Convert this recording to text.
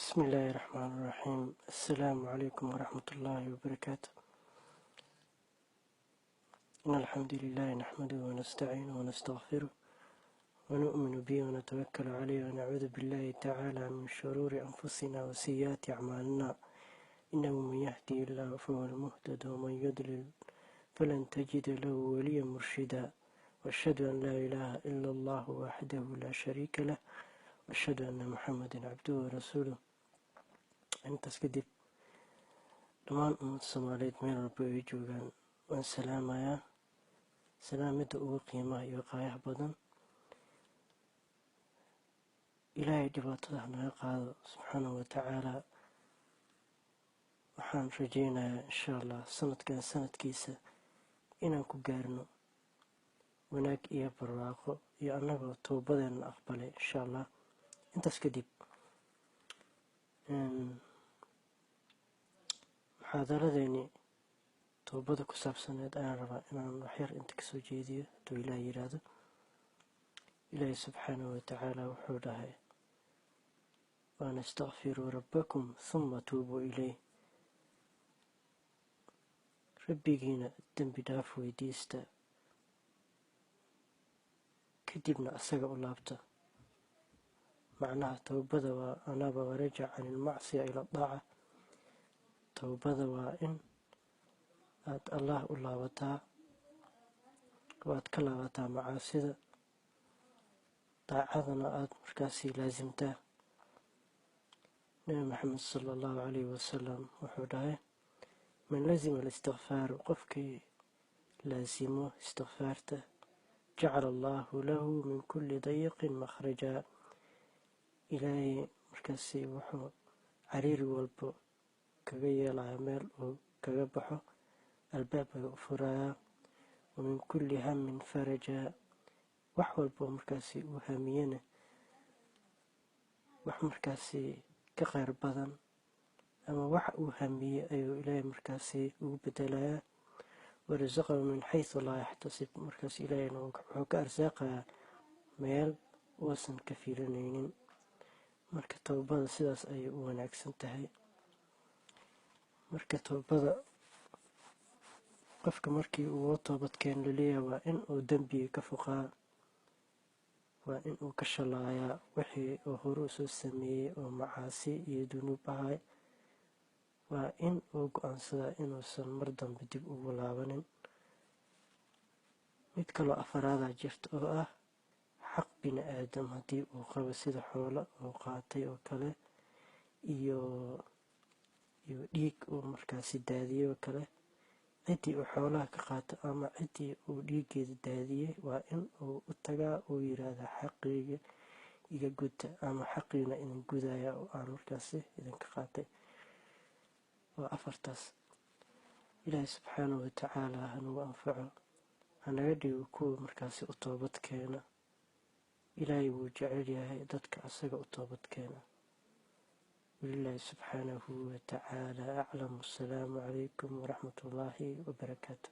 بسم الله الرحمن الرحيم. السلام عليكم ورحمة الله وبركاته. إن الحمد لله نحمده ونستعينه ونستغفره ونؤمن به ونتوكل عليه، ونعوذ بالله تعالى من شرور أنفسنا وسيئات أعمالنا. إنه من يهدي الله فهو المهتد، ومن يضلل فلن تجد له وليا مرشدا. وأشهد أن لا إله إلا الله وحده لا شريك له، وأشهد أن محمدا عبده ورسوله. Intaas kadib, dhammaan ummadda Soomaaliyeed meel walba ay joogaan waan salaamayaa, salaamida ugu qiimaha iyo qaayaha badan. Ilaahay dhibaatada hanaga qaado, subxaanahu watacaala. Waxaan rajeynayaa, insha Allah, sanadkan sanadkiisa inaan ku gaarno wanaag iyo barwaaqo iyo annagoo towbadeena aqbalay, insha Allah. Intaas kadib, muxaadaradeeni towbada ku saabsaneed ayaan rabaa inaan waxyar inta kasoo jeediyo, hadduu Ilaah yiraahdo. Ilaahay subxaanahu watacaala wuxuu dhahay: "وأن استغفروا ربكم ثم توبوا إليه." Rabbigiina dembi dhaaf weydiista, kadibna asaga u laabta. Macnaha towbada waa أناب ورجع عن المعصية إلى الطاعة. Towbada waa in aad Allah u laabataa oo aad ka laabataa macaasida, daacadana aada markaasi laasimtaa. Nabi Maxamed sala Allahu calayhi wasalam wuxuu dhahay: "من لزم الاستغفار", qofkii laasimo istikfaarta, "جعل الله له من كل ضيق مخرجا." Ilaahay markaasi wuxuu cariiri walbo kaga yeelaya meel uu kaga baxo, albaab ayuu u furayaa. "ومن كل هم فرجا." Wax walbo markaasi uu hamiyana, wax markaasi ka kheyr badan ama wax uu hamiyey ayuu Ilaahay markaasi ugu bedelayaa. "ورزقه من حيث لا يحتسب." Markaas Ilaahayna wuxuu ka arsaaqayaa meel uusan ka fiirinaynin. Marka towbada sidaas ayay u wanaagsan tahay. Marka towbada, qofka markii uu toobadkeen laleeyahay, waa in uu dembiga ka foqaa, waa in uu ka shalaayaa wixii uu hore usoo sameeyey oo macaasi iyo dunuub ahay, waa in uu go-aansadaa inuusan mar dambe dib ugu laabanin. Mid kaloo afaraadaa jirta oo ah xaq bini aadam haddii uu qabo, sida xoolo uu qaatay oo kale iyo dhiig uu markaasi daadiyey oo kale. Ciddii uu xoolaha ka qaato ama ciddii uu dhiiggeeda daadiyey waa in uu u tagaa, uu yiraahdaa: "Xaqiiga iga guta," ama "Xaqiina idin gudaya oo aan markaasi idinka qaatay." Waa afartaas. Ilaahay subxaanahu watacaala hanagu anfaco, hanaga dhigo kuwa markaasi u toobad keena. Ilaahay wuu jecel yahay dadka asaga u toobad keena. Walilaahi subxaanahu watacaala aclam. Wasalaamu calaykum waraxmat ullaahi wabarakaatu.